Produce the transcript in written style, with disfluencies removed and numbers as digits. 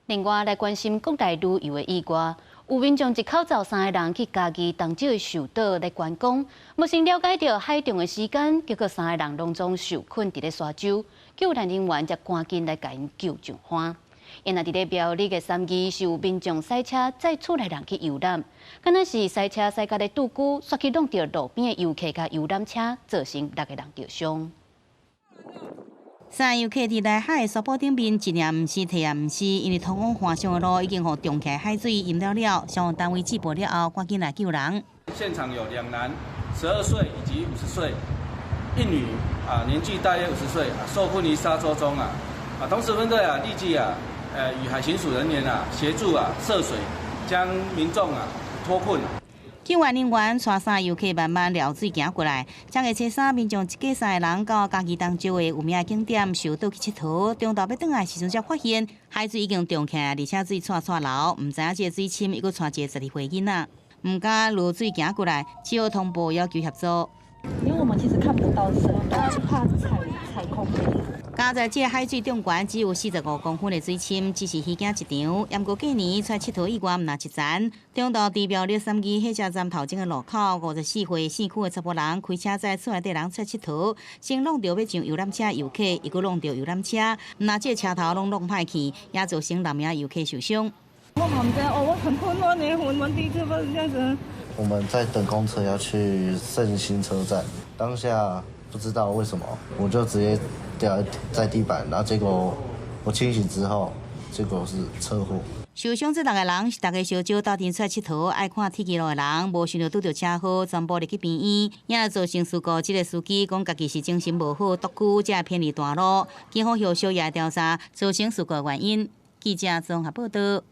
另外來關心國內旅遊的意外，有民眾一口罩三个人去嘉義東石的壽島來觀光，無先了解著海漲的時間，結果三个人攏總受困佇咧沙洲，救援人員才趕緊來共𪜶救上岸。因若佇咧苗栗的三義是有民眾駛車載厝內人去遊覽，敢若是駛車駛甲咧拄龜，煞去挵著路邊的遊客佮遊覽車，造成六个人著傷。三个遊客佇內海沙坡頂面，一領毋是，退也毋是，因為通往岸上的路已經予漲起海水淹了了，消防單位接報了後，趕緊來救人。現場有兩男，12歲以及50歲，一女啊，年紀大約50歲，受困於沙洲中啊。啊，同時分隊啊，立即啊，與海巡署人員啊協助啊涉水，將民眾啊脫困。救援人員帶三遊客慢慢撩水行過來，正月初三民眾一家三個人到嘉義東石的有名景點壽島去𨑨迌，中晝欲轉來時陣才發現海水已經漲起來，而且水掣掣流，毋知影這个水深，猶閣帶一個12歲囡仔，毋敢落水行過來，只好通報要求協助。因為我們其實看不到深度，怕踩踩空。佳哉這个海水漲懸只有45公分的水深，只是虛驚一場。毋過過年出來𨑨迌意外毋若一層，中晝佇苗栗三義火車站頭前的路口，54歲姓許的查埔人開車載厝內底人出來𨑨迌，先挵著欲上遊覽車遊客，又閣挵著遊覽車，毋若這個車頭攏挵歹去，也造成六名遊客受傷。我毋知哦，我很混亂呢，混亂第一次發生這樣子。我們在等公車要去聖心車站，當下不知道為什麼，我就直接掉在地板，然後結果我清醒之後，結果是車禍。受傷這六個人是逐家相招鬥陣出來𨑨迌，愛看鐵枝路的人，無想著拄著車禍，全部入去病院，也造成事故。這个司機講家己是精神無好，獨居才會偏離大路。警方後續也調查造成事故的原因。記者綜合報道。